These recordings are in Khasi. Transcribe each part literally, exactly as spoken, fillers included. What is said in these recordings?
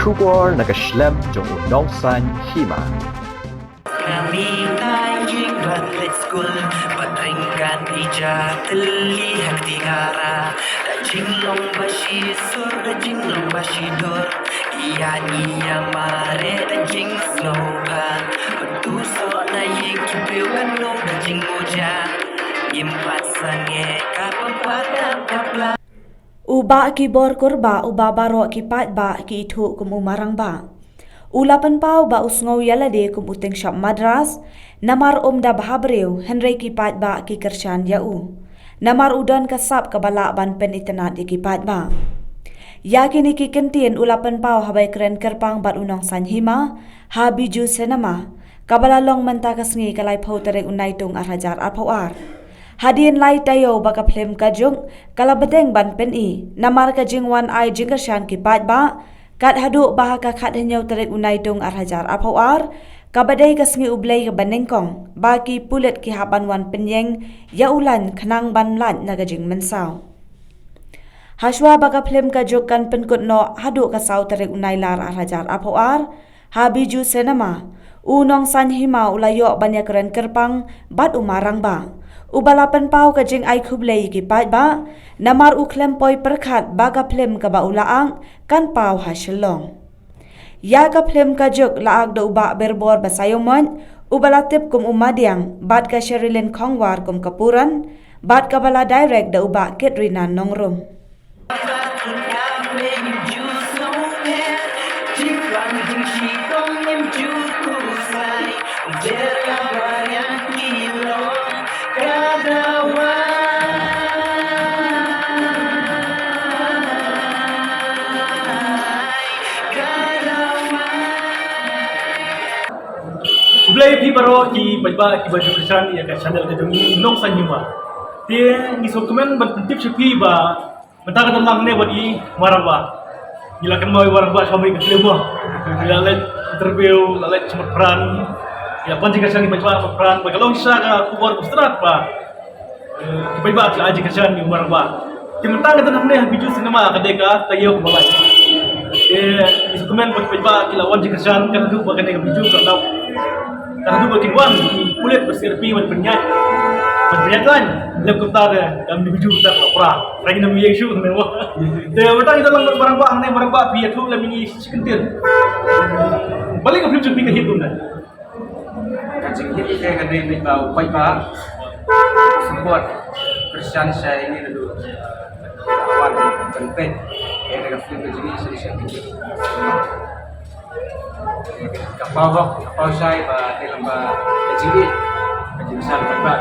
Khubor na ka shlem jong u Nongsaiñ Hima. Kami ka ïing ba leit skul, ba tyrngkan ija tylli ha kti ngara. Da jinglong ba shi sur, da jinglong ba shi dur. Ïa ngi ïa mareh da jingsngewbha. Ba tu soh na ïing ki briew kan long da jingmuja. Ngim pat sangeh ka pynpad da ka pla. U Bah Kibor Kurbah, uba baroh ki paidbah ki ithuh kum u Marangbah, u la pynpaw ba u sngew ïa lade kum u tyngshop Madras, namar um da bha briew, hynrei ki paidbah ki kyrshan ïa u, namar u don ka sap kaba lah ban pynitynnad ïa ki paidbah. Ïa kine ki kyntien u la pynpaw haba ïakren kyrpang bad u Nongsaiñ Hima ha Bijou Cinema, kaba la long mynta ka sngi ka laiphew tarik u Naitung ar hajar arphew ar. Hadien lai taïew ba ka phlim Ka Juk ka la bteng ban pyni, namar ka jingwan ai jingkyrshan ki paidbah, kat haduh ba ha ka khathynñiew tarik u Naitung ar hajar arphew ar, kaba dei ka sngi U Blei kaba nyngkong, ba ki pulit ki hap ban wan pynïeng ïa u Laiñ khnang ban lait na ka jingmynsaw. Hashwa ba ka phlim Ka Juk kan pynkut noh haduh ka saw tarik u Nailar ar hajar arphew ar, ha Bijou Cinema, u Nongsaiñ Hima u la ïoh ban ïakren kyrpang bad u Marangbah, uba la pynpaw ka jingai khublei ïa ki paidbah, namar u khlem poi pyrkhat ba ka phlim kaba u la act kan paw ha Shillong. Ïa ka phlim Ka Juk la act da u Bah Birbor Basaiawmoit, uba la tip kum u Madiang, bad ka Sherilyn Khongwar kum ka Puran, bad kaba la direct da u Bah Kitrina Nongrum. Khublei phi baroh ki paidbah kiba ju kyrshan ïa ka channel ka jong ngi Nongsaiñ Hima. Te ngi sngewkmen ban pyntip sha phi ba mynta ka dang lang ne bad i Marangbah. Ngi la kynmaw i Marangbah sha i ka film mo. Ngi la leit interview, la leit shamat pran. Ngi la pan jingkyrshan ïa i Marangbah shamat pran. Ba ka long shisha ka khubor ba strat ba, eh, i Marangbah ka ai jingkyrshan ïa i Marangbah. Te mynta ka dang hangne ha Bijou Cinema ka dei ka taïew kaba lai. Te ngi sngewkmen ba i Marangbah ki la wan jingkyrshan, kan haduh ba kane ka Bijou ka dap. Kan haduh ba kin wan ki pulit ba C R P ban pynïaid, ban pynïaid line. Lem kumta de, kan Bijou kumta ka pra. Lagi nam ïeng shuh ne wa. Te mynta kita lang Marangbah, hangne Marangbah phi ïathuh lem ïa ngi shi kyntien. Balei ka film jong phi ka hit kumne? Ka jingkit ïa ka dei beit ba u paidbah support, kyrshan sha ïa ngi naduh wan jingpeit ïa ka film ka jingkit sha ïa ka. Ka paw hok, ka paw shai ba dei lang ba ka jingkit, ka jingkyrshan paidbah.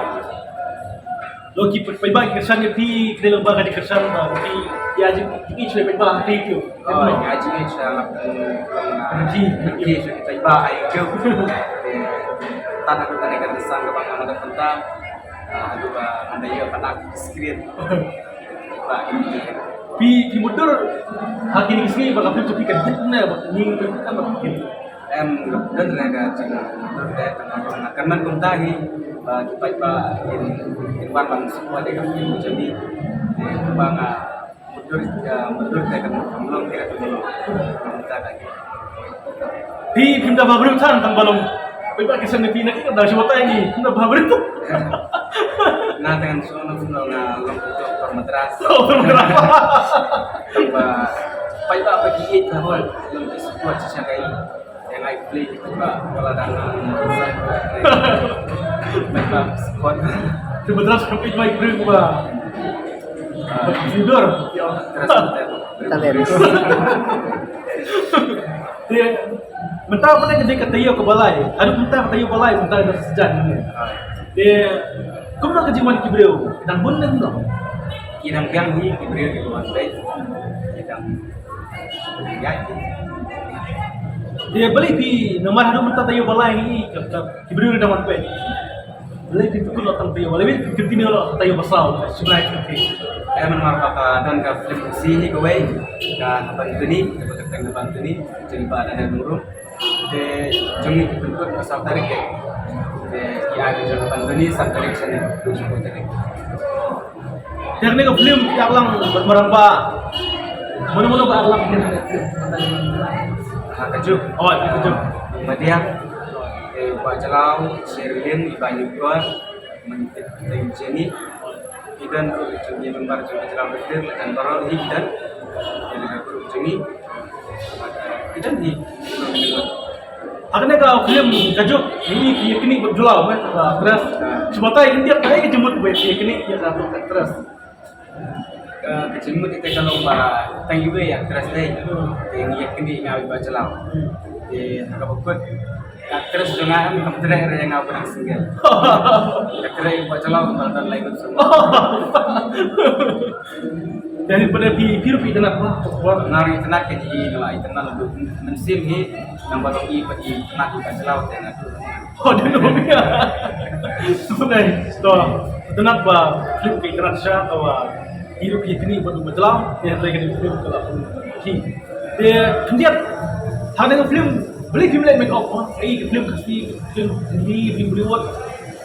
Lo ki paidbah ki kyrshan ïa phi ki dei lang ba ka jingkyrshan ba phi ïa jingkit sha paidbah ha phi ki. Oh, nga jingkit sha la phi. Phi sha ki paidbah ai ki. Tan aku tadi kan sang ka bang nga da pynta. Ah, aduh ba nga da ïa panak screen. Ba ini. Phi, phi mutdur ha kine ki sngi ba ka film jong phi ka dip ne ba ka ning ka kan ba phi. Em, don re ka jingmutdur de tang ba nga kynmaw kumta hi ba ki paidbah kin, kin wan ban support ïa ka film jong ngi. Te kumba nga mutdur, ïa, mutdur de kan long de kan long. Kumta ka hi. Phi, phim da bha briew than tang ba long. Phi ba ki seng phi na ki ka da shu batai ni. Phim da bha briew. Na tangan sono sono nga long tu Doctor Madras. Doctor Madras. Tang ba paidbah ba ki ïeit ka hol long ki support shisha ka ïa ngai play ki paidbah wala dang paidbah support. Tu Madras ka phi mai briew ba. Sudor. Terus. Talent. Te, mynta mynta ka dei ka taïew kaba lai. Haduh mynta ka taïew ba lai mynta ka season ne. Te, kumno ka jingwan ki briew? Dang bun ne kumno? Ki dang biang hi ki briew ki wan beit. Ki dang biang hi. Te, balei phi namar haduh mynta taïew ba lai hi ka, ka, ki briew dang wan beit. Lei phi tukun lo tang taïew, lei phi continue lo taïew ba saw, shu lai phi. Em, namar ba ka don ka film si hi kawei, ka Hapantuni, ka kyrteng Hapantuni, jong i Bah Daniel Nongrum. Te jong ngi ki pynkut ka saw tarik te. Te ki ai ka jong Hapantuni, saw tarik shane, shiphew tarik. Te kane ka film ïa ka lang bad Marangbah. Mano mano ba lak ni? Ha, Kajuk. Oh, Kajuk. Madiang. Eh, Bah Jalaw, Sherlyn, Iba Nyukor, Mentit Teng Jenny. Idan ko jong i member jong Jalaw Betir, Lekan Barol, Idan. Idan ko jong i. Idan i. Hakane ka film Kajuk, ini ki kini bad Jalaw, eh, ka actress. Shuwa tai India, kai ka jemut ba ki kini ya ka actress. Ka jingmut ite ka long ba tang iwei actress dei. Te ngi ïa kyndiah nga Bah Jalaw. Te ha kaba kut actress jong nga em kam treh re nga ba dang single. Ka treh Bah Jalaw ka ba dang lai kut sum. Jadi pada pi pi rupi tenak ba. Nga ri tenak ke ji nga lai tenak lu mynsiem hi nang ba long i pa i tenak Bah Jalaw te nga tu. Oh, di Nubia. Sebenarnya, to, tenat ba film ki tenat sha, tawa, hidup ki kini ba tu majalah, ya, lagi ni film kalau ki. Dia, kemudian, ada film, beli film lain make up, ha? Eh, film Khasi, film Hindi, film Bollywood,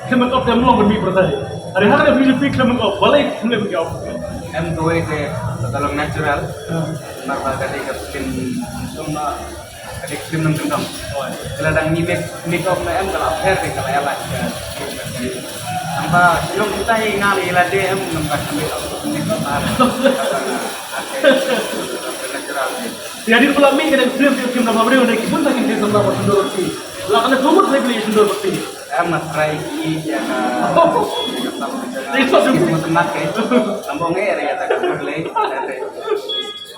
film make up dia melong bermi pertai. Ada hal ada film film make up, balik film make up. Em tu eh, kalau natural, normal tadi ke film, semua Ka dei ka film nongkyndong. Ka la dang ngi make, make up na em ka la pher ka la ïalah ka. Nangba shlong kita hi nga la ïalah de em nangba ka make up, make up ar. Natural de. Ïa dei ka la mih ka dei ka film, film nongkyndong ba briew dei ki bun sa ki film nongkyndong ba sundor ti. La ka dei ka mut dei ka sundor ti. Em na try ki ïa ka. Dei so film. Nangba ngi ïa ka ka le.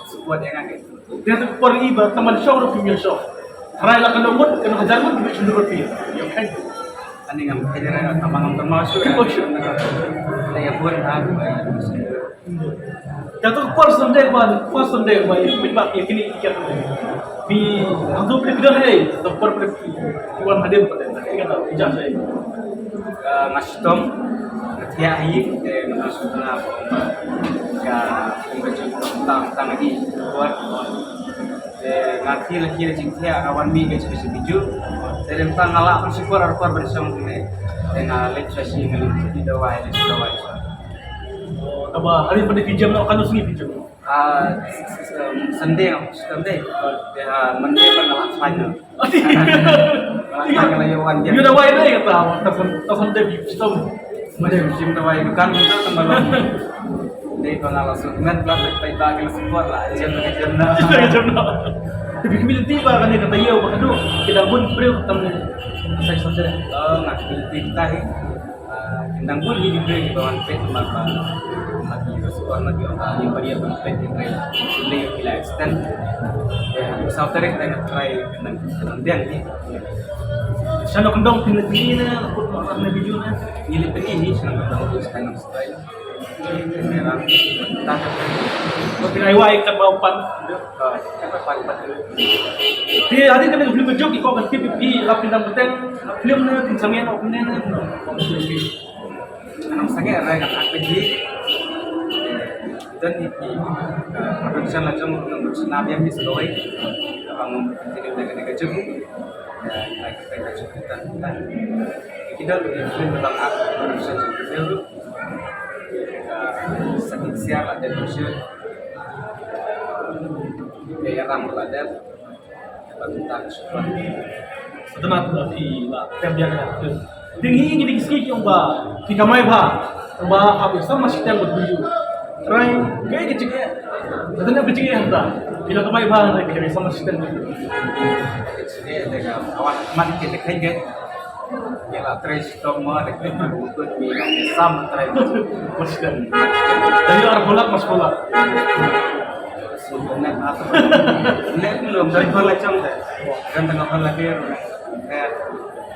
Support ïa nga ke. Dia tu por i ba taman shong ruh kim ïa shong. Trai la ka nong mut, ka nong hajar mut, kim ïa shong ruh phi. Ani ngam ka jara ka ma ngam ka ma shu. Kim ïa shong. La ïa bun ha. Dia tu por Sunday ba, por Sunday ba, i pin ba ki kini ki kya. Bi hang tu pli pidon hei, tu por pli pli. Wan hadir pada, ika ta, ija sai. Ka nga shitom, ka thiah hi, te nga shitom na ka, ka, ka, ka, tang, tang hi, kuat. Te nga thiah la thiah jingthiah, nga wan mih ka jingthiah biju. Te lem tang nga lah pang shukor, ar por bershong ne. Te nga leit sha shi, nga leit shi dawai, leit shi dawai. Kaba hari pada pijam na, kan usni pijam. Ah, Sunday, Sunday. Te ha Monday ba nga lah final. Yu dawai dei kata, ta Sun-, ta Sunday bi pistol. Monday sim dawai dukan tu ta malam. Dei ba nga la sung met la, tai ba ki la support la. Jem na, jem na. Jem na. Tapi community ba kane kata ïa ba kadu, kita pun briew tam sai sai. Oh, nga community kita hi. Ah, kin dang bun hi ki briew kiba wan peit, namar ba, ba ki ba sukor na ki ong ba ki ba ïa ban peit ki briew. Ni ki la extend. Te ha saw tarik te nga try nang, nang biang ni. Sha nongkyndong phi la pyni ne, la put ma ne video ne. Ngi la pyni hi sha nongkyndong, sha nong style. Kamera. Tang. Ko phi ai wai kat ba u pan. Te hadien kane ka film ka jong ki ko kan tip ïa la phi dang bteng film ne, phin sangeh noh ne ne. Nang sangeh rai ka ak phi. Dan ni ki, eh, production la jong nang production na biang ki sdoi. Abang continue da kane ka jong. Ya, rai ka jong tan tan. Ki don ki film ba ak production jong ki film. Ka sakit siar la dep production. Ka ïalam la dep. Sdang da phi la tem biang na. Ding hi ngi ding ski ki ong ba ki kamai bha. Ong ba hap ïa sam ma shiteng bad biju. Trai, kaei ka jingeh? Sdang ka jingeh hangta. Phi la kamai bha, trai, kaei sam ma shiteng bad biju. Ka jingeh da ka awan man ki te khain ke. Ngi la trai shitom ma da khain ma bukut ngi la sam trai. Mas kan. Dari ar bolak mas bolak. Net at. Net lum dari bolak chang de. Kan tengah bolak ke.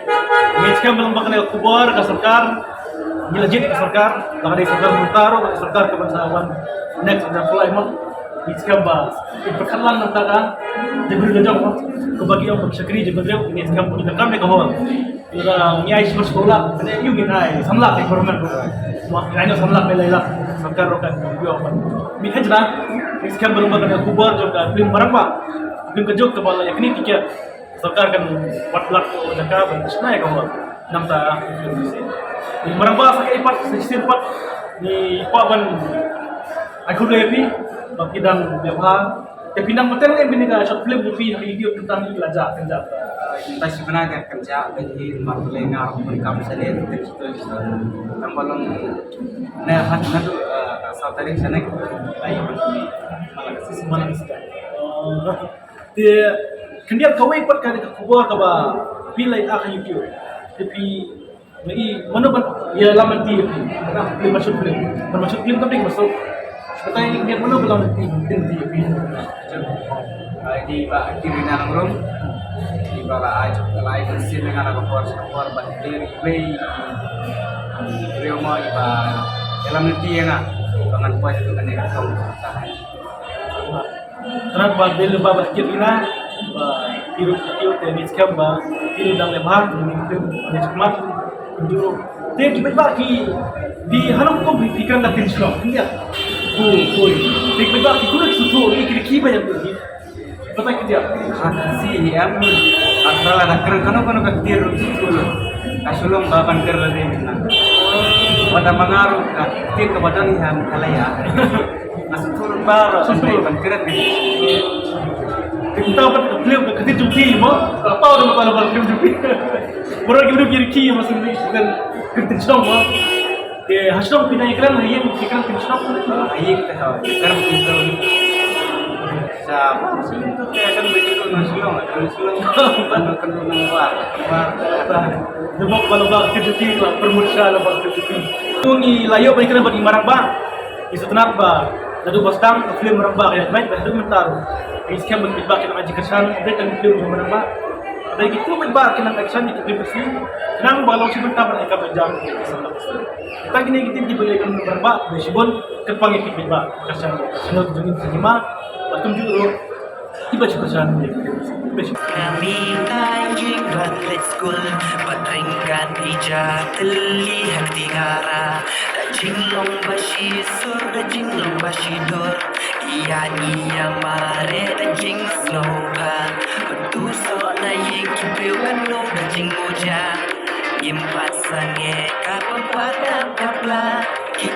Ngi skhem ba lem bad kane ka khubor ka sorkar. Ngi la jied ka sorkar. Ba ka dei sorkar mynta ruh, ka sorkar ka ban sa wan next na pulai ma. Ngi skhem ba i pyrkhat lang nangta ka jabieng ka jong ka ba ki ong ba shakri jabieng ngi skhem ba ki kam ne ka hol. Ngi ai shuwa shuwa la ne ïu ngi ai samla ka government. Wa ngi ai samla ka lai la sorkar ka ïu ba mi ka jra. Ngi skhem ba lem bad kane ka khubor jong ka film barang ba film ka jong ka ba la ïa kini tiket. Sorkar kan wat lak jaka ban shna ïa ka hol. Nangta film ni se. Ni marang ba sa ka ipat sa shisien pat ni pa ban ai khublei ïa phi ba ki dang biang bha. Te phi nang pateng em bini ka short film phi ha YouTube tang ki la ja kan ja. Mynta shi bnai ka kan ja ba hi mar le nga pun kam sa le te tu. Tang ba long ne hat na tu sa tarik sana. Ai ba shi malang si malang si. Te khyndiat kawei pat ka khubor kaba phi la ïa ka YouTube. Te phi Ngi mano ban ïa lam nanti ïa phi. Kata film masuk film. Ban masuk film tapi masuk. Kata ngi mano ban lam nanti nanti ïa phi. Ai di ba Kirina Nongrum. Di ba la ai la ai sin dengan apa por por ban kiri wei. Rio mo di ba ïa lam nanti ïa nga. Bangan poi tu kan ïa ka song. Trat ba bil ba ba kit ina ba piru kit te ni skam ba piru dang le ba ni kit ni skam. Juro te ki ba ki di hanu ko bi pikan da tin shlong ya. Ko ko di ba ki ko ki sutu ni ki ki ba ya ko di. Pata ki dia. Si em. Asal ada keren kano kano ka tir sutu. Ka shlong ba ban ker la ni na. Wada mangaru ka tir ka badan ni ham kalaya. Nga sngewthuh lypa ruh ban kren. Kita pat ka film ka kti jong phi mo. Ka paw da ba la ban kren jong phi. Baroh ki ruh ki riki mo sngewthuh kan kren shnong mo. Te ha shnong phi nang kren ha ïing phi kren shnong. Ha ïing te ha kren phi kren. Sa ba sngewthuh te kan bagi tu na shnong, na shnong. Ban kren na war, war. Da bok ba la ba kren jong phi la permut sha la ba kren jong phi. Tu ngi la ïoh ba kren bad i Marang Bah. Ki sutnat ba naduh ba sdang ka film Rangbah ka ïaid beit bad haduh mynta ruh. Ngi skhem ba ki paidbah ki nang aji kyrshan, update ka film Rangbah. Hynrei kito paidbah ki nang action ïa ki film Khasi. Khnang ba long shi bynta ban ai kam ajar. Tang kine ki team kiba ïaid ka film Rangbah, ba shibun kyrpang ïa ki paidbah kyrshan. Channel jong ngi Cinema, bad kumjuh ruh. Iba shu kyrshan ïa ki film Khasi. Iba shu. Kami ka ïing ban leit skul, ban ring kan ija tylli ha kti ngara. Da jinglong ba shi sur, da jinglong ba shi dur. Ïa ngi ïa mare da jingsngewbha. Pyntu soh na ïing ki briew kan long da jingmuja. Ngim pat sangeh ka pynpad da pla. Ki